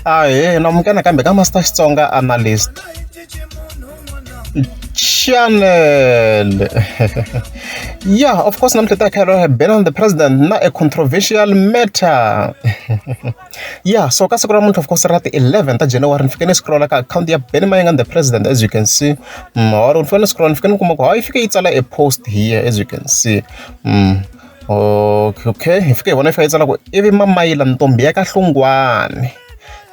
Ahee na amukela nakambe ka Master Xitsonga Analyst Channel. Yeah, of course namuntlha ta kha hi Ben the President na a controversial matter. Yeah, so ka siku ra namuntlha, of course, ra ti 11 ta January, ni fike ni scrolla ka account ya Benny Mayengani the President, as you can see. Or ni fike ni scroll, ni fike ni kuma ku hayi fike yi tsala a post here, as you can see. Okay, hi fike hi vona yi fika yi tsala ku ivi Mamayila ntombi ya ka Hlungwani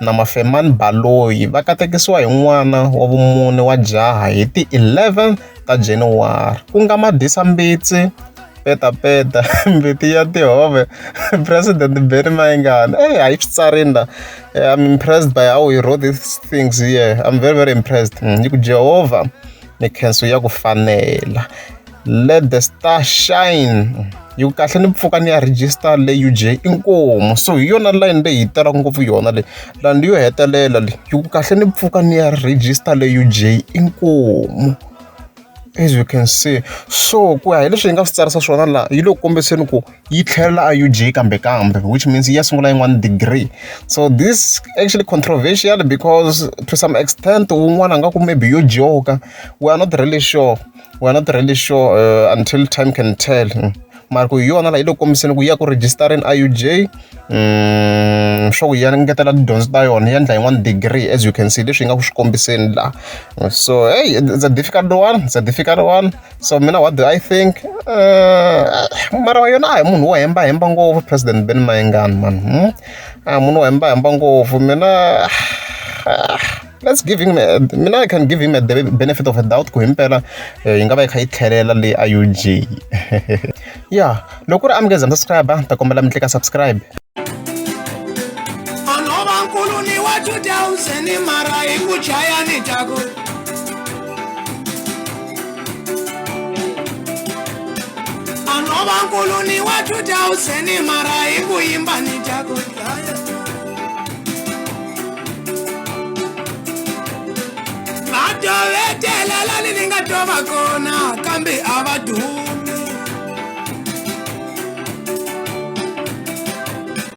na Mafemani Baloyi va katekisiwa hi n'wana wa vumune wa jaha hi ti 11 ta January, ku nga Madyisa Mbitsi petapeta mbiti ya tihove President Benny Mayengani. Hey, hayi swi tsarini la. I'm impressed by how he wrote these things here. I'm very, very impressed. Yi ku Jehovah mikhenso ya ku fanela, let the star shine. Yi ku kahle ni pfuka ni ya register le UJ inkomu. So hi yona line leyi hi talaka ngopfu yona leyi, line yo hetelela leyi yi ku kahle ni pfuka ni ya register le UJ inkomu, as you can see. So ku ya hi leswi hi nga swi tsarisa swona laha, yi le ku kombiseni ku yi tlhelela a UJ kambe kambe, which means yi ya sungula yin'wana degree. So this actually controversial because to some extent wun'wana a nga ku maybe yo joka. We are not really sure, we are not really sure, until time can tell. Mara ku hi yona laha yi le ku kombiseni ku yi ya ku registereni a UJ, swa ku ya ngetela tidyondzo ta yona, yi endla yin'wana degree, as you can see leswi hi nga ku swi kombiseni laha. So hey, it's a difficult one, it's a difficult one. So mina, what do I think? Mara yona a hi munhu wo hemba hemba ngopfu President Ben Mayengani man. A hi munhu wo hemba hemba ngopfu. Mina, let's give him a, mina I can give him a benefit of a doubt ku himpela yi nga va yi kha yi tlhelela le a UJ. Yeah, loko ku ri amukeza mi subscribe, ta kombela mi tlika subscribe. Anova ni wa 2000 mara hi ku chaya ni taku. Anova ni wa 2000 mara hi ku yimba ni taku. Va tovetelela ni nga tova kona kambe.